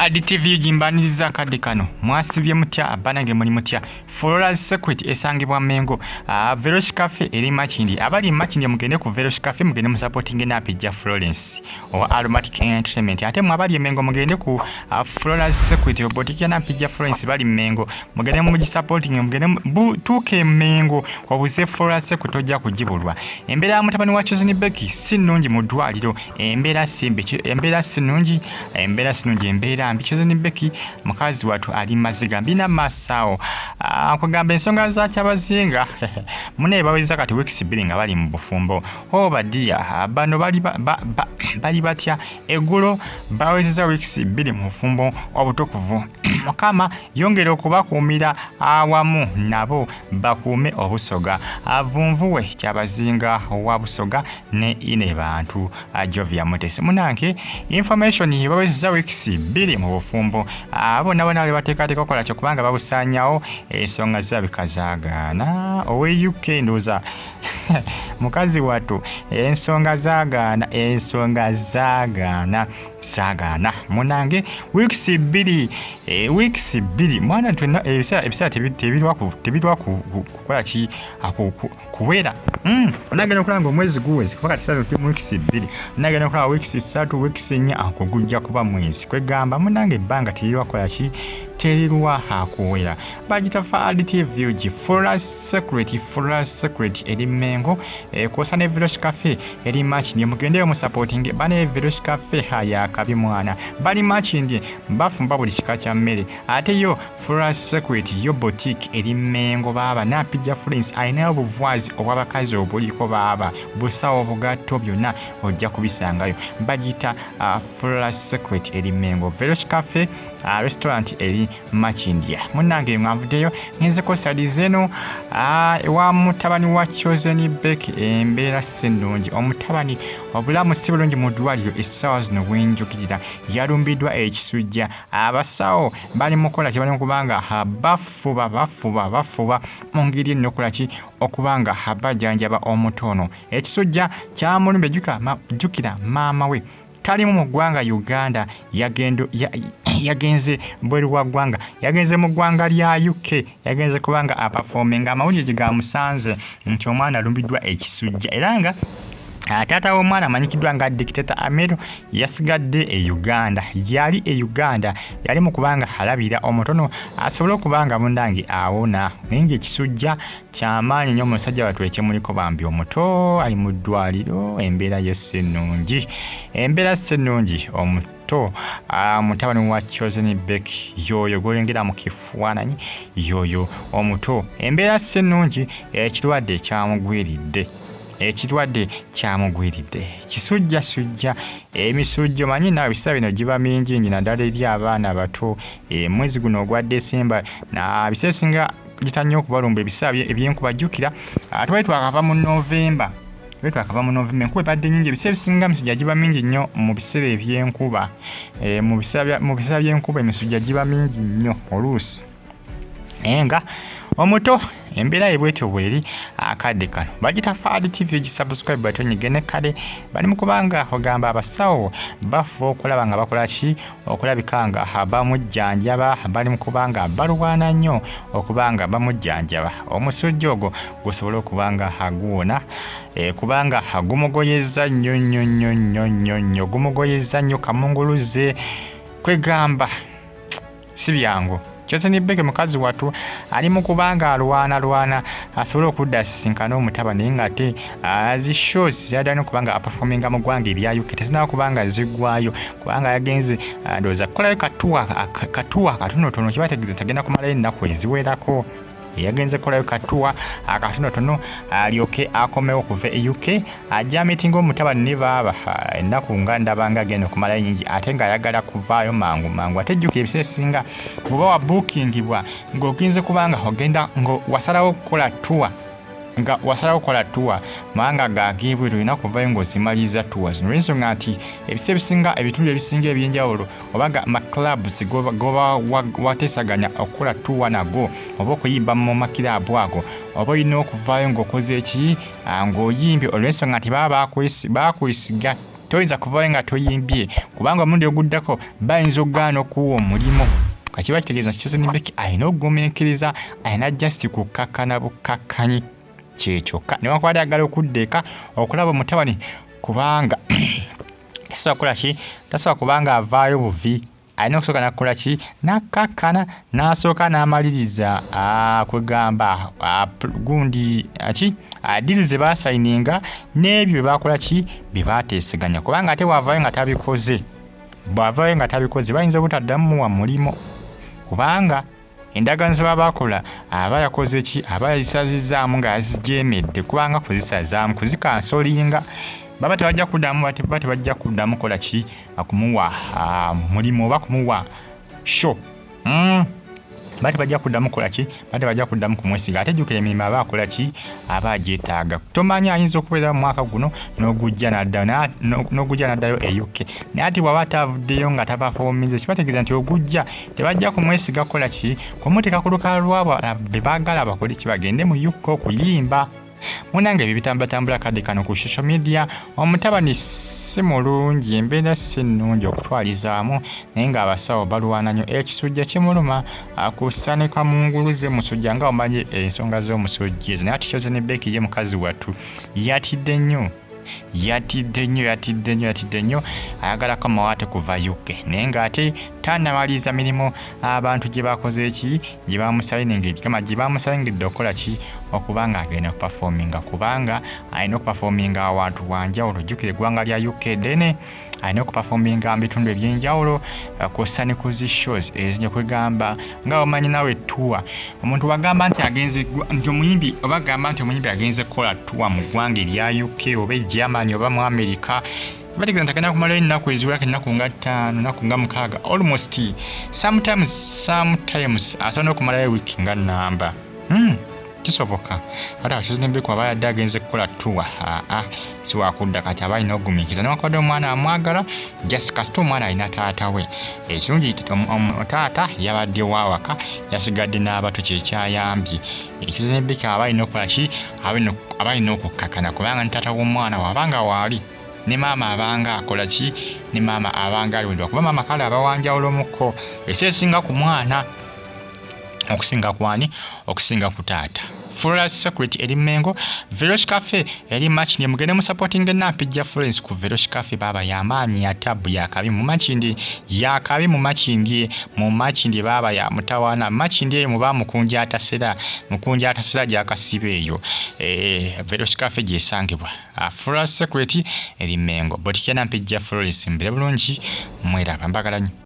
ADTV gimbaniriza akadde kano. Mwasibye mutya abanange, muli mutya? Flora's Secret esangibwa Mengo, Verosh Cafe eri Makindye. Abali Makindye mugende ku Verosh Cafe, mugende mu supporting Nampijja Florence owa Aromatic Entertainment. Ate mwe abali Mengo mugende ku Flora's Secret, boutique ya Nampijja Florence bali Mengo, mugende mu supporting, mugende tuuke Mengo obuze Flora's Secret, ojja kugibulwa. Embeera ya mutabani wa Chosen Becky si nnungi mu ddwaliro, embeera si mbi, embeera si nnungi, embeera si nnungi, embeera mbi. Chosen Becky mukazi wattu ali maziga mbina maaso awo. Nkugamba ensonga za Kyabazinga mune baweza kati weeks 2 nga bali mu bufumbo. Obadiya bano bali bali batya? Eggulo bawezeza weeks 2 mu bufumbo obutukuvu. Mukama yongera okubakuumira awamu nabo bakuume Obusoga. Avunvuwe Kyabazinga wa Busoga ne ine bantu Jovia Mutesi. Munange information, bawezeza weeks 2 mu bufumbo. Abo nabo nabo bateekateeka okukola kyo kubanga babusaanyawo, ensonga zirabika zaagaana. Owe UK ndowooza mukazi wattu ensonga zaagaana, ensonga zaagaana, zaagaana. Munange weeks 2, weeks 2 mwana twenna ebiseera tebirwa kukola ki kuwera. Onagenda okulaba nga omwezi guweze, kuba kati sasa tuli mu weeks 2, onagenda okulaba weeks 3, weeks 4, ako gujja kuba mwezi. Kwegamba munange ebbanga terirwa kukola ki, terirwa akuwera. Bagita Fa TV UG, Flora's Secret, Flora's Secret eri Mengo, kwosa ne Verosh Cafe eri Makindye. Mugendeyo mu supporting bane Verosh Cafe yakabi mwana, bali Makindye, bafumba buli kika kya mmere. Ate yo Flora's Secret yo boutique eri Mengo baaba Nampijja Florence alinayo obuvwazi obw'abakazi obuliko baaba busawo, obugatto, byonna ojja kubisangayo. Bagiyita Flora's Secret eri Mengo, Verosh Cafe restaurant eri Makindye. Munnange mwanvuddeyo ngenzeko side zeno ewa mutabani wa Chosen Becky, embeera si nnungi. Omutabani obulamu si bulungi mu ddwaliro essaawa zino bwenjukirira, yalumbiddwa ekisujja. Abasawo bali mukola kye bali kubanga bafuba bafuba bafuba mu ngeri eno okukola ki, okuba nga bajjanjaba omuto ono. Ekisujja kyamulumbe. Jjukira maama we talimu mu ggwanga Uganda, yagenze bweru wa ggwanga, yagenze mu ggwanga lya UK, yagenze kubanga aperforminga. Amawulire gye gamusanze nti omwana alumbiddwa ekisujja, era nga taata w'omwana amanyikiddwa nga Dictator Amero yasigadde e Uganda, yali e Uganda, yali mu kubanga alabira omutono asobole okuba nga munnange awona, naye nga ekisujja kyamaanyi nnyo. Omusajja wattu ekimuliko bambi omuto ali mu ddwaliro, embeera ye si nnungi, embeera si nnungi. Omuto mutabani wa Chosen Becky yoyo gwolengera mu kifaananyi, yoyo omuto, embeera si nnungi, ekirwadde kyamugwiridde, ekirwadde kyamugwiridde, kisujjasujja, emisujja. Omanyi naawe ebiseera bino giba mingi ngi naddala eri abaana abato. Mwezi guno ogwa Desemba biseera ebisinga gita nnyo okubalumba, ebiseera ebyenkuba. Jjukira twali twakava mu Novemba, twali twakava mu Novemba, enkuba ebadde nyingi. Ebiseera ebisinga emisujja giba mingi nnyo mu biseera ebyenkuba. Mu biseera by'enkuba emisujja giba mingi nnyo oluusi, naye nga omuto embeera ye bwetyo bweri akadde kano. Bagita Faad TV, gisubscribe batonyige. Kale bali mu kubanga ogamba abasawo bafuba okulaba nga bakola ki, okulabika nga bamujjanjaba. Bali mu kubanga balwana nnyo okuba nga bamujjanjaba, omusujja ogwo gusobole okuba nga guwona, kubanga gumugoyeza nnyo nnyo nnyo nnyo nnyo nnyo, gumugoyeza nnyo kamunguluze. Kwegamba si byangu. Chosen Becky mukazi wattu ali mu kubanga alwana lwana asobole okudda asisinkane omutabani, naye ng'ate zi shows ziyadde kubanga aperforminga mu ggwanga erya UK tezinaba kubanga ziggwayo, kubanga yagenze ndowooza kukolayo katuwa akatonotono, kibategeeza nti agenda kumalayo ennaku eziwerako. Yagenze kukolayo katuwa akatonotono alyoke akomewo okuva e UK, ajja meetinga omutabani ne baaba. Ennaku nga ndabanga agenda okumalayo nyingi, ate ng'ayagala kuvaayo mangu mangu. Ate jjukira ebiseera ebisinga bw'oba wabookingibwa ng'ogenze kubanga ogenda nga wasalawo okukola tour, nga wasalawo okukola tour mawanga gag'ebweru, olina kuvayo ng'ozimaliriza tour zino, olw'ensonga nti ebiseera ebisinga ebitundu ebisinga ebyenjawulo oba ga maclubs goba wateesaganya okukola tour nago oba okuyimba mu makiraabu ago, oba olina okuvaayo ng'okoze eki, ng'oyimbye, olw'ensonga nti baba bakwesiga. Toyinza kuvaayo nga toyimbye, kubanga omulundi oguddako bayinza okugaana okuwa omulimu. Kakiba kitegeeza nti Chosen Becky alina okugumiikiriza, alina just kukkakkana bukkakkanyi, kyekyokka, newankubadde ayagala okudda eka okulaba omutabani, kubanga tasobola kukola ki, tasobola kubanga avaayo buvi. Alina okusooka nakukola ki, nakkakkana, n'asooka n'amaliriza kwegamba gundi ki deal ze baasayininga n'ebyo bye baakola ki, bye baateeseganya, kubanga ate bw'avaayo nga tabikoze, bw'avaayo nga tabikoze, bayinza obutaddamu muwa mulimu, kubanga endagaano ze baba bakola aba yakoze ki, aba yazisazizaamu nga yazijeemedde, kubanga kuzisazaamu, kuzikansolinga, baba tebajja kuddamu, baba tebajja kuddamu kola ki, kumuwa mulimu oba kumuwa show. Ba tebajja kuddamu kola ki, ba tebajja kuddamu kumwesiga. Ate jjukira emirimu aba akola ki, aba agyetaaga. Tomanyi, ayinza okubeera mu mwaka guno n'ogujja n'addayo e UK, naye ate bw'aba atavuddeyo nga taperforminze, kibategeeza nti ogujja tebajja kumwesiga kukola ki, kumuteeka ku lukalala lwabo be baagala bakole ki, bagende mu UK okuyimba. Munange, ebyo bitambulatambula kadde kano ku social media. Omutabani si mulungi, embeera si nnungi okutwalizaamu, naye ng'abasawo balwana nnyo. Ekisujja kimuluma akusanika mu ngulu ze, musujja, nga omanyi ensonga z'omusujja ezo. Naye ati Chosen Becky ye mukazi wattu yatidde nnyo, yatidde nnyo, yatidde nnyo, yatidde nnyo. Ayagala komawo ate kuva UK, naye ng'ate tannamaliriza mirimu abantu gye bakoze ki, gye bamusayiningidde, kama gye bamusayiningidde okukola ki, okuba nga agenda kuperforminga, kubanga alina okuperforminga awantu wanjawulo. Jjukira eggwanga lya UK ddene, alina okuperforminga mu bitundu ebyenjawulo kwossa ne ku zi shows ezinja. Kwegamba nga omanyi nawe tour, omuntu wagamba nti agenze, nti omuyimbi, oba gamba nti omuyimbi agenze kukola tour mu ggwanga erya UK oba e Germany oba mu America, bategeeza nti agenda kumalayo ennaku eziwerako, ennaku nga 5, ennaku nga 6 almost. Sometimes asobola n'okumalayo wiiki nga namba. Kisoboka. Ate Chosen Becky aba yadde agenze kukola tour, aa si wakudda. Kati aba alina okugumiikiriza newankubadde omwana amwagala, just kasita omwana alina taata we. Ekirungi taata yabadde wawaka, yasigadde n'abato, kyekyayambye. Chosen Becky aba alina okukola ki, aba alina okukkakana, kubanga ne taata w'omwana wabanga waali, ne maama abanga akola ki, ne maama abanga aliwulirwa, kuba maama kale aba wanjawulo mukko esi esinga ku mwana okusinga kwani, okusinga ku taata. Flora Secret eri Mengo, Verosh Cafe eri Makindye. Mugende mu supporting Nampijja Florence ku Verosh Cafe, baaba yamaanyi, ya tabu, yakabi mu Makindye, yakabi mu Makindye, mu Makindye baaba ya mutawaana. Makindye eyo muba mukunja atasera, mukunja atasera gyakasiba eyo, Verosh Cafe gyesangibwa. Flora Secret eri Mengo, boutique ya Nampijja Florence. Mbere bulungi, mweraba, mbagala nnyo.